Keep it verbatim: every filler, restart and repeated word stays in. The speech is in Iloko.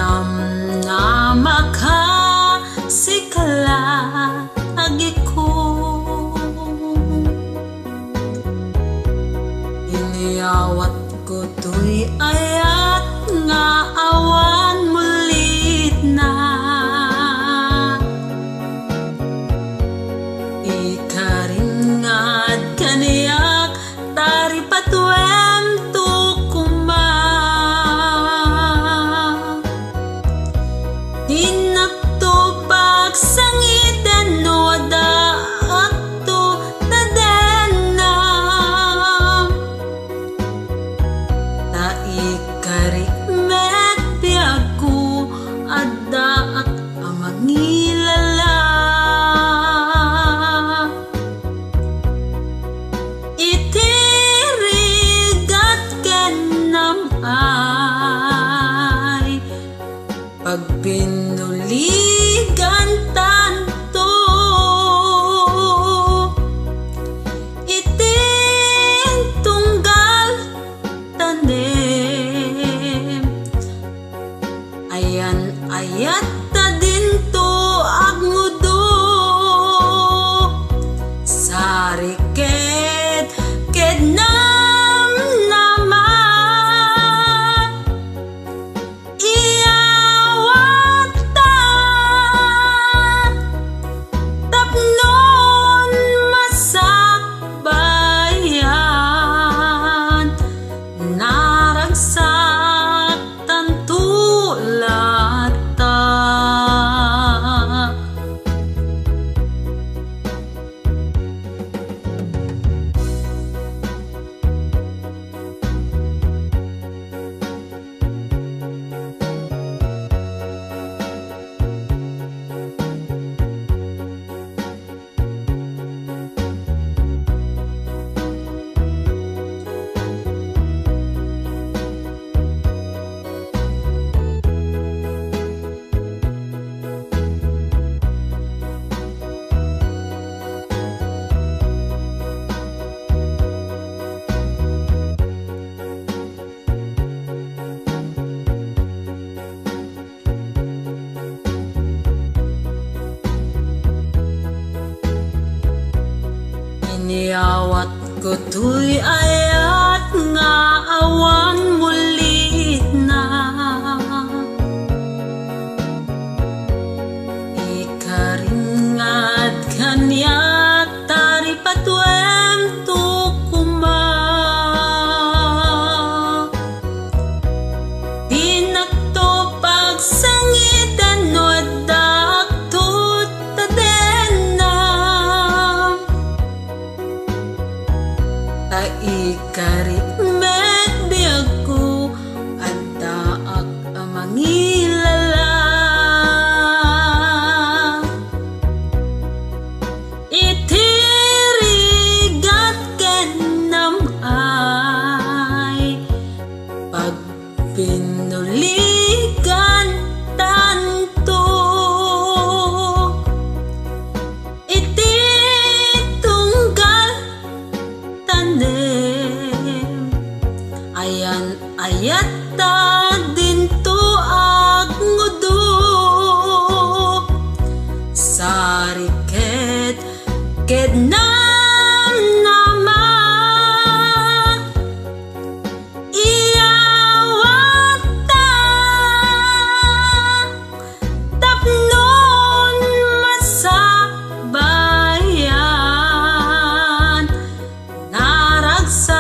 Namnamaka, sika la, agikko. Inyawatko toy ayat nga awan mulitna. Ikarin nga ad kaniak, taripatuemto koma. Dinakto pagsangiten no adda atto ta denna. Ta ikarik met biagko, addaak a mangilala. Iti rigat ken nam-ay, pagbinuligan tanto. Iti tunggal tanem, ayan-ayat ta dinto agnudo. Sari ket, ket namnama, iyawatta tapnon masakbayan, naragsak tanto latta. Inyawatko toy ayat nga awan mulitna. Ikarin nga ad kaniak, taripatuemto koma. Dinakto pagsangiten no adda akto ta denna. Ta ikarik met biagko, addaak a mangilala. Iti rigat ken nam-ay, pagbinuligan tanto. Iti tunggal tanem, ayan-ayatta dinto agngudok. Sari ket, ket namnama, iyawatta tapnon masakbayan, naragsak